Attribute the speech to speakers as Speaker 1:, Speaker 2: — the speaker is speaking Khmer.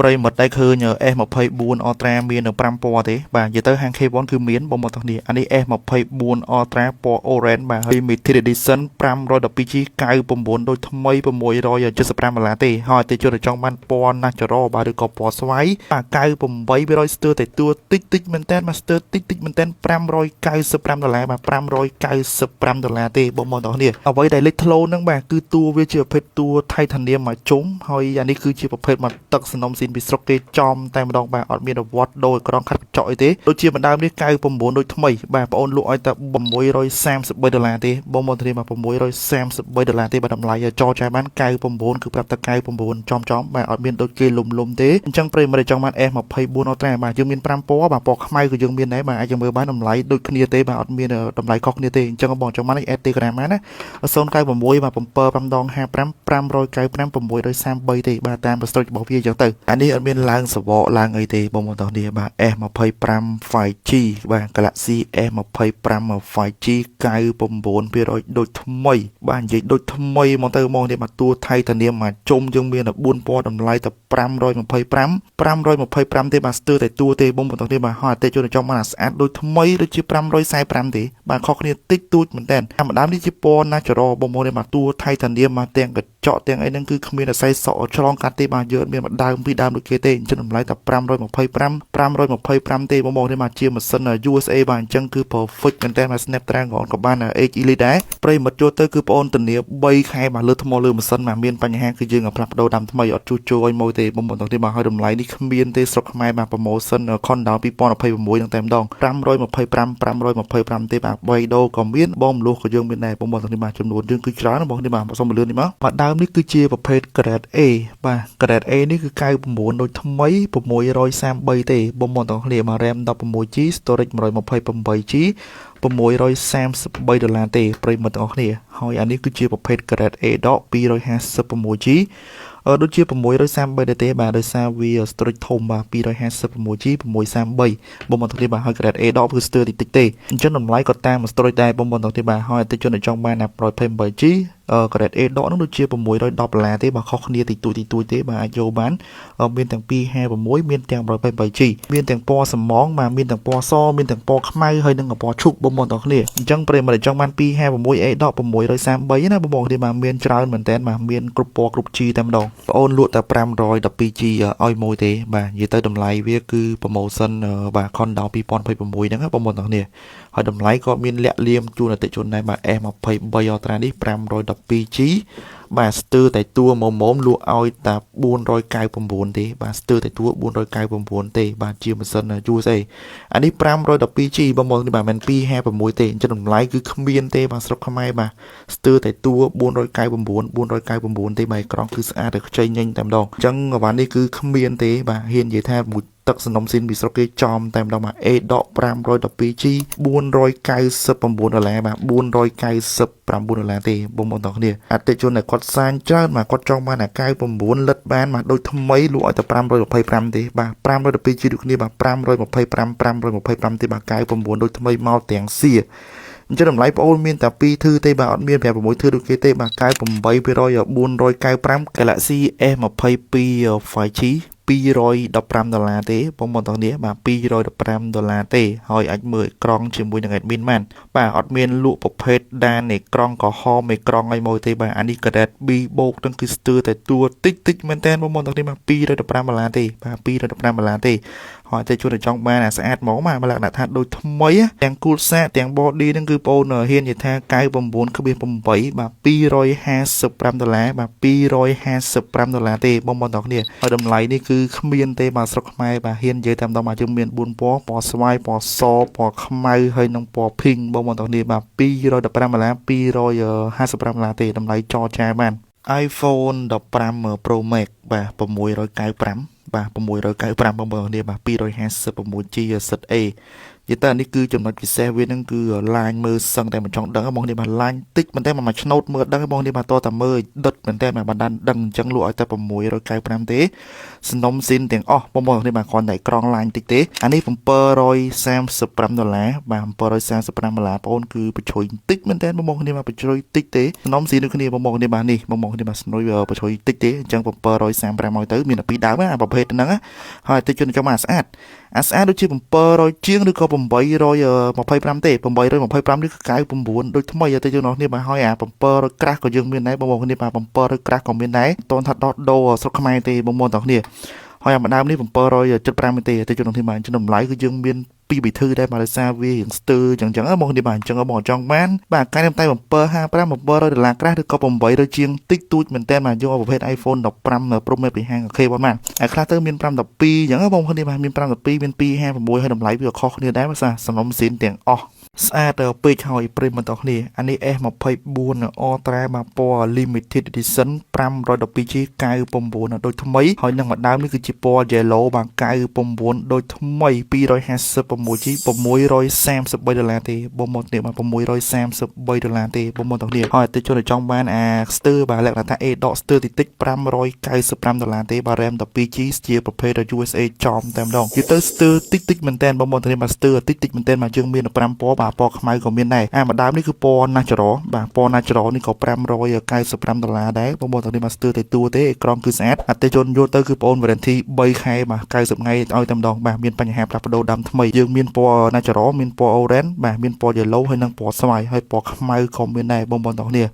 Speaker 1: ប្រិយមិត្តដែលឃើញ S24 Ultra មាននៅ5ពណ៌ទេបាទនិយាយទៅហាង K1 គឺមានបងប្អូនទាំងគ្នាអានេះ S24 Ultra ពណ៌ Orange បាទ Limited Edition 512G 99ដូចថ្មី675ដុល្លារទេហើយអតិជនដែលចង់បានពណ៌ Natural បាទឬក៏ពណ៌ស្វាយបាទ98%ស្ទើរតែតួតិចតិចមែនតើបាទស្ទើរតិចតិចមែនតើ595ដុល្លារបាទ595ដុល្លារទេបងប្អូនទាំងគ្នាអ្វីដែលលេចធ្លោហ្នឹងបាទគឺតួវាជាប្រភេទតួ Titanium មួយជុំហើយអានេះគឺជាប្រភេទមកទឹកសំណុំស៊ីនពីស្រុកគេចំតែម្ដងបាទអត់មានវត្តដូរអេក្រង់ខាត់កញ្ចក់អីទេដូចជាម្ដើមនេះ99ដូចថ្មីបាទបងអូនលក់ឲ្យតែ633ដុល្លារទេបងប្អូនធានាបាទ633ដុល្លារទេបាទតម្លៃចរចាបាន99គឺប្រាប់តែ99ចំចំបាទអត់មានដូចគេលុំលុំទេអញ្ចឹងប្រិយមិត្តដែលចង់បាន S24 Ultra បាទយើងមាន5ពណ៌បាទពណ៌ខ្មៅក៏យើងមានដែរបាទអាចយើងមើលបានតម្លៃដូចគ្នាទេបាទអត់មានតម្លៃខុសគ្នាទេអញ្ចឹងបងចង់បាន add Telegram បានណា096បាទ7 5ដង55 595 633ទេបាទតាមប្រស្តុចរបស់វាអញ្ចឹងទៅអានេះអត់មានឡើងសវកឡើងអីទេបងប្អូនទាំងគ្នាបាទ S25 5G បាទ Galaxy S25 5G 99%ដូចថ្មីបាទនិយាយដូចថ្មីមកទៅមកនេះបាទតួ Titanium មកជុំយើងមាន4ពណ៌តម្លៃតែ525 525ទេបាទស្ទើរតែតួទេបងប្អូនទាំងគ្នាបាទហើយអតិជនចង់បានអាស្អាតដូចថ្មីដូចជា545ទេបាទខុសគ្នាតិចតួចមែនតើតាមដើមនេះជាពណ៌ natural បងប្អូនបាទតួ Titanium មកទាំងកញ្ចក់ទាំងអីហ្នឹងគឺគ្មានអាស័យសក់ឆ្លងកាត់ទេបាទយើងអត់មានម្ដើមពីរដើមដូចគេទេអញ្ចឹងតម្លៃតែ525 525ទេបងប្អូននេះបាទជាម៉ាស៊ីន USA បាទអញ្ចឹងគឺ perfect មែនតើបាទ Snapdragon ក៏បាន 8 Elite ដែរប្រិយមិត្តចូលទៅគឺបងអូនធានា3ខែបាទលើថ្មលើម៉ាស៊ីនបាទមានបញ្ហាគឺយើងផ្លាស់ប្ដូរតាមថ្មីអត់ជួសជុលឲ្យមួយទេបងប្អូនទាំងនេះបាទហើយតម្លៃនេះគ្មានទេស្រុកខ្មែរបាទ promotion Countdown 2026នឹងតែម្ដង525 525ទេបាទ3ដូក៏មានបងមលុះក៏យើងមានដែរបងប្អូនទាំងនេះបាទចំនួនយើងគឺច្រើនបងប្អូននេះបាទសូមលឿននេះមកបាទដើមនេះគឺជាប្រភេទ grade A បាទ grade A នេះគឺ99ដូចថ្មី633ទេបងប្អូនទាំងគ្នាបាទ RAM 16 GB storage 128 GB 633ដុល្លារទេប្រិយមិត្តទាំងអស់គ្នាហើយអានេះគឺជាប្រភេទ grade A ដក 256 G ដូចជា633ដែរទេបាទដោយសារវា storage ធំបាទ 256 G 633បងប្អូនទាំងគ្នាបាទហើយ grade A ដកគឺស្ទើរតិចតិចទេអញ្ចឹងតម្លៃក៏តាម storage ដែរបងប្អូនទាំងគ្នាបាទហើយអតិជនដែលចង់បានណា 128 G grade A ដកនោះដូចជា610ដុល្លារទេបាទខុសគ្នាតិចតួចតិចតួចទេបាទអាចយកបានមានទាំង256មានទាំង 128 G មានទាំងពណ៌សំងបាទមានទាំងពណ៌សមានទាំងពណ៌ខ្មៅហើយនិងពណ៌ឈូកបងប្អូនទាំងគ្នាអញ្ចឹងប្រិយមិត្តដែលចង់បាន256 A ដក633ណាបងប្អូនគ្នាបាទមានច្រើនមែនតើបាទមានគ្រប់ពណ៌គ្រប់ G តែម្ដងបងអូនលក់តែ 512 G ឲ្យមួយទេបាទនិយាយទៅតម្លៃវាគឺ promotion បាទ Countdown 2026ហ្នឹងណាបងប្អូនទាំងគ្នាហើយតម្លៃក៏មានលាក់លៀមជូនអតិជនដែរបាទ S23 Ultra នេះ 512 G បាទស្ទើរតែតួមុំមុំលក់ឲ្យតែ499ទេបាទស្ទើរតែតួ499ទេបាទជាម៉ាស៊ីន USA អានេះ 512 G បងប្អូននេះបាទមិន256ទេអញ្ចឹងតម្លៃគឺគ្មានទេបាទស្រុកខ្មែរបាទស្ទើរតែតួ499 499ទេបាទអេក្រង់គឺស្អាតតែខ្ចីញញតែម្ដងអញ្ចឹងអីវ៉ាន់នេះគឺគ្មានទេបាទហ៊ាននិយាយថាមួយទឹកសំណុំស៊ីនពីស្រុកគេចំតែម្ដងបាទ A ដក 512 G 499ដុល្លារបាទ499ដុល្លារទេបងប្អូនទាំងគ្នាអតិជនដែលគាត់សាញច្រើនបាទគាត់ចង់បានអា99លិតបានបាទដូចថ្មីលក់ឲ្យតែ525ទេបាទ 512 G ដូចគ្នាបាទ525 525ទេបាទ99ដូចថ្មីមកទាំងសៀអញ្ចឹងតម្លៃប្អូនមានតែ2ធឺទេបាទអត់មាន5 6ធឺដូចគេទេបាទ98% 495 Galaxy S22 5G 215ដុល្លារទេបងប្អូនទាំងនេះបាទ215ដុល្លារទេហើយអាចមើលអេក្រង់ជាមួយនឹង admin បានបាទអត់មានលក់ប្រភេទដានអេក្រង់ក្រហមអេក្រង់អីមកទេបាទអានេះ grade B បូកនឹងគឺស្ទើរតែតួតិចតិចមែនតើបងប្អូនទាំងនេះបាទ215ដុល្លារទេបាទ215ដុល្លារទេហើយតែជួនតែចង់បានអាស្អាតហ្មងបាទលក្ខណៈថាដូចថ្មីទាំងគូលសាកទាំង body ហ្នឹងគឺបងហ៊ាននិយាយថា99.8បាទ255ដុល្លារបាទ255ដុល្លារទេបងប្អូនទាំងគ្នាហើយតម្លៃនេះគឺគ្មានទេបាទស្រុកខ្មែរបាទហ៊ាននិយាយតាមដងបាទយើងមាន4ពណ៌ពណ៌ស្វាយពណ៌សពណ៌ខ្មៅហើយនិងពណ៌ pink បងប្អូនទាំងគ្នាបាទ215ដុល្លារ255ដុល្លារទេតម្លៃចរចាបាន iPhone 15 Pro Max បាទ695បាទ695បងប្អូនគ្នាបាទ 256 G ZA និយាយទៅអានេះគឺចំណុចពិសេសវានឹងគឺឡាញមើលសឹងតែមិនចង់ដឹងបងនេះបាទឡាញតិចមែនតើមួយឆ្នោតមើលដឹងបងនេះបាទតតែមើលដុតមែនតើបាទបានដឹងអញ្ចឹងលក់ឲ្យតែ695ទេសំណុំស៊ីនទាំងអស់បងប្អូននេះបាទគ្រាន់តែក្រង់ឡាញតិចទេអានេះ735ដុល្លារបាទ735ដុល្លារបងអូនគឺបញ្ជ្រុយតិចមែនតើបងប្អូននេះបាទបញ្ជ្រុយតិចទេសំណុំស៊ីនដូចគ្នាបងប្អូននេះបាទនេះបងប្អូននេះបាទស្នុយបញ្ជ្រុយតិចទេអញ្ចឹង735ឲ្យទៅមានតែពីរដើមអាប្រភេទហ្នឹងហើយតិចជនចាំអាស្អាតអាស្អាតដូចជា700ជាងឬក៏825ទេ825នេះគឺ99ដូចថ្មីទៅយើងនោះនេះបាទហើយអា700ក្រាស់ក៏យើងមានដែរបងប្អូននេះបាទ700ក្រាស់ក៏មានដែរមិនតន់ថាដោះដូរស្រុកខ្មែរទេបងប្អូនទាំងគ្នាហើយអាម្ដើមនេះ775ទេទៅជននេះបាទតម្លៃគឺយើងមានពីរវិធីដែរបាទដោយសារវារៀងស្ទើចឹងចឹងបងនេះបាទអញ្ចឹងបងចង់បានបាទកាយតែ755 700ដុល្លារក្រាស់ឬក៏800ជាងតិចតួចមែនតើបាទយកប្រភេទ iPhone 15 Pro Max ពីហាង OK បងបាទហើយខ្លះទៅមាន512អញ្ចឹងបងប្អូននេះបាទមាន512មាន256ហើយតម្លៃវាក៏ខុសគ្នាដែរបាទសំណុំស៊ីនទាំងអស់ស្អាតពេកហើយប្រិមត្តទាំងគ្នាអានេះ S24 Ultra បាទពណ៌ Limited Edition 512G 99ដូចថ្មីហើយនឹងម្ដើមនេះគឺជាពណ៌ Yellow បាទ99ដូចថ្មី 256G 633ដុល្លារទេបងមកនេះបាទ633ដុល្លារទេបងមកទាំងគ្នាហើយអតិជនដែលចង់បានអាស្ទើបាទលក្ខណៈថា A ដកស្ទើតិចតិច595ដុល្លារទេបាទ RAM 12G ជាប្រភេទ USA ចំតែម្ដងនិយាយទៅស្ទើតិចតិចមែនតើបងមកទាំងនេះបាទស្ទើតិចតិចមែនតើបាទយើងមាន5ពណ៌បាទពណ៌ខ្មៅក៏មានដែរអាម្ដើមនេះគឺពណ៌ natural បាទពណ៌ natural នេះក៏595ដុល្លារដែរបងប្អូនទាំងនេះបាទស្ទើតែតួទេអេក្រង់គឺស្អាតអតិជនយកទៅគឺបងអូន warranty 3ខែបាទ90ថ្ងៃឲ្យតែម្ដងបាទមានបញ្ហាផ្លាស់ប្ដូរដើមថ្មីយើងមានពណ៌ natural មានពណ៌ orange បាទមានពណ៌ yellow ហើយនិងពណ៌ស្វាយហើយពណ៌ខ្មៅក៏មានដែរបងប្អូនទាំងគ្នា។